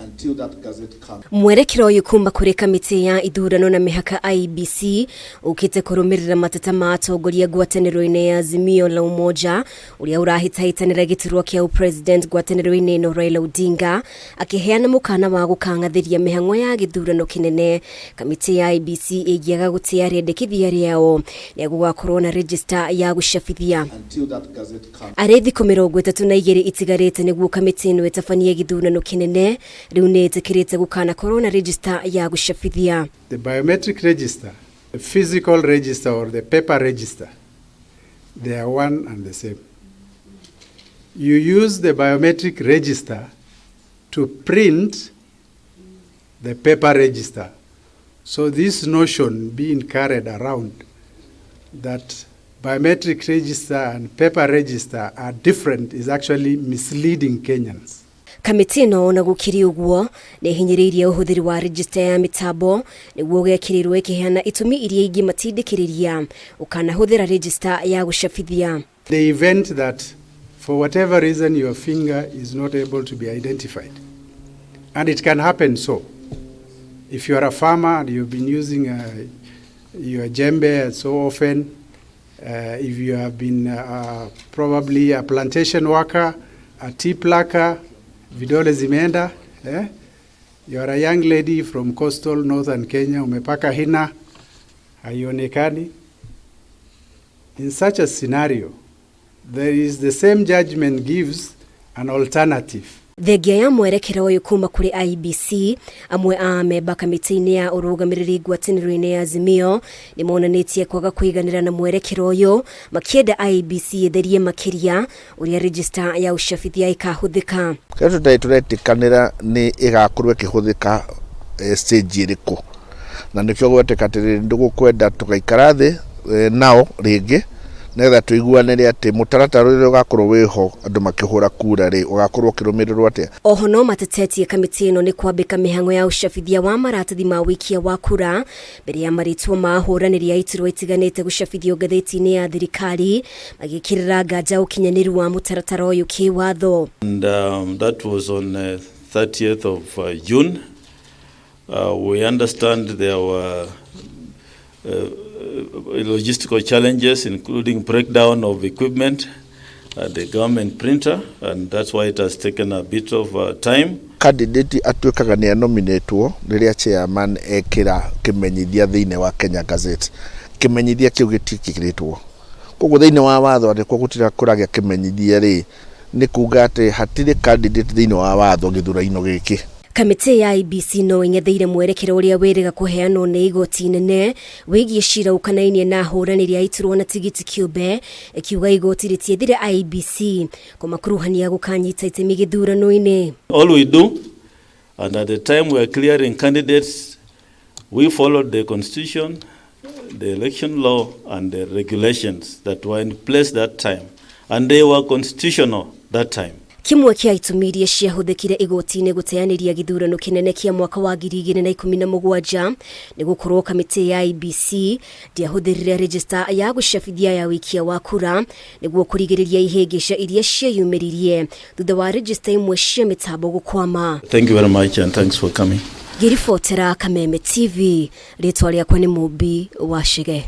Until that gazette comes. Mwerekera ũyũ kuma kũrĩ kamĩtĩ ya ithurano na mĩhaka IEBC ũkĩte kũrũmĩrĩra mateta ma atongoria ngwatanĩro-inĩ ya Azimio la Umoja ũrĩa ũrahĩtahĩtanĩra gĩturwa kĩa ũpresident ngwatanĩro-inĩ ĩno Raila Odinga akĩheana mũkana wa gũkang'athĩria mĩhang'o ya gĩthurano kĩnene kamĩtĩ ya IEBC ĩngĩaga gũtĩa rĩendekithia rĩao rĩa gũgakorwo na register ya gũcabithia. Until that gazette comes. Arĩ thikũ 32 itigarĩte nĩguo kamĩtĩ ĩno ĩtabanie gĩthurano kĩnene, rĩu nĩ ĩtĩkĩrĩte gũkanakorwo na register ya gũcabithia. The biometric register, the physical register or the paper register, they are one and the same. You use the biometric register to print the paper register. So this notion being carried around that biometric register and paper register are different is actually misleading Kenyans. Kamĩtĩ ĩno ona gũkĩrĩ ũguo nĩ ĩhinyĩrĩirie ũhũthĩri wa register ya mĩtambo nĩguo ũgekĩrĩrwo ĩkĩheana itũmi iria ingĩmatindĩkĩrĩria ũkanahũthĩra register ya gũcabithia. The event that for whatever reason your finger is not able to be identified, and it can happen so. If you are a farmer and you've been using your jembe so often, if you have been probably a plantation worker, a tea plucker, vidole zimeenda, eh? You are a young lady from coastal northern Kenya, umepaka hina, haionekani. In such a scenario, there is the same judgment gives an alternative. Thengia ya mwerekera ũyũ kuma kũrĩ IEBC, amwe a amemba kamĩtĩ-inĩ ya ũrũgamĩrĩri ngwatanĩro-inĩ ya Azimio nĩ monanĩtie kwaga kũiganĩra na mwerekera ũyũ, makĩenda IEBC ĩtherie makĩria ũrĩa register ya ũcabithia ĩkahũthĩka. Kĩrĩa tũtarĩ tũretĩkanĩra nĩ ĩgakorwo ĩkĩhũthĩka stage ĩrĩkũ, na nĩkĩo gwetĩka atĩrĩrĩ ndũgũkwenda tũgaikara thĩ nao rĩngĩ nĩgetha tũiguanĩre atĩ mũtaratara ũrĩa ũgakorwo wĩho andũ makĩhũra kura rĩ ũgakorwo ũkĩrũmĩrĩrwo atĩa. Oho no matetetie kamĩtĩ ĩno nĩ kwambĩka mĩhang'o ya ũcabithia wa maratathi ma wĩikia wa kura mbere ya marĩtwa ma ahũranĩri a iturwa itiganĩte gũcabithio ngathĩti-inĩ ya thirikari, magĩkĩrĩra nganja ũkinyanĩru wa mũtaratara ũyũ kĩwatho. And that was on 30th of June. We understand there were logistical challenges, including breakdown of equipment at the government printer, and that's why it has taken a bit of time. Candidate atuĩkaga nĩ anominatwo rĩrĩa chairman ekĩra kĩmenyithia thĩinĩ wa Kenya Gazette. Kĩmenyithia kĩu gĩtiĩkĩrĩtwo, koguo thĩinĩ wa watho angĩkorwo gũtirĩ kũragĩa kĩmenyithia rĩ, nĩ kuga atĩ hatirĩ candidate thĩinĩ wa watho gĩthurano gĩkĩ. Kamĩtĩ ya IEBC no ĩng'etheire mwerekera ũrĩa wĩrĩga kũheanwo nĩ igoti inene wĩgiĩ cira ũkanainie na ahũranĩri a iturwa na tigiti kĩũmbe, ĩkiuga igoti rĩtiethire IEBC kũmakuruhania gũkanyita itemi gĩthurano-inĩ. All we do, and at the time we are clearing candidates, we followed the constitution, the election law, and the regulations that were in place that time, and they were constitutional that time. Kĩmwe kĩa itũmi iria ciahũthĩkire igoti-inĩ gũteanĩria gĩthurano kĩnene kĩa mwaka wa 2017 nĩ gũkorwo kamĩtĩ ya IEBC ndĩahũthĩrire register ya gũcabithia ya wĩikia wa kura nĩguo kũrigĩrĩria ihĩngĩca iria cieyumĩririe thutha wa register imwe cia mĩtambo gũkwama. Thank you very much, and thanks for coming. Ngĩribotera Kameme TV, rĩtwa rĩakwa nĩ Mũmbi wa Chege.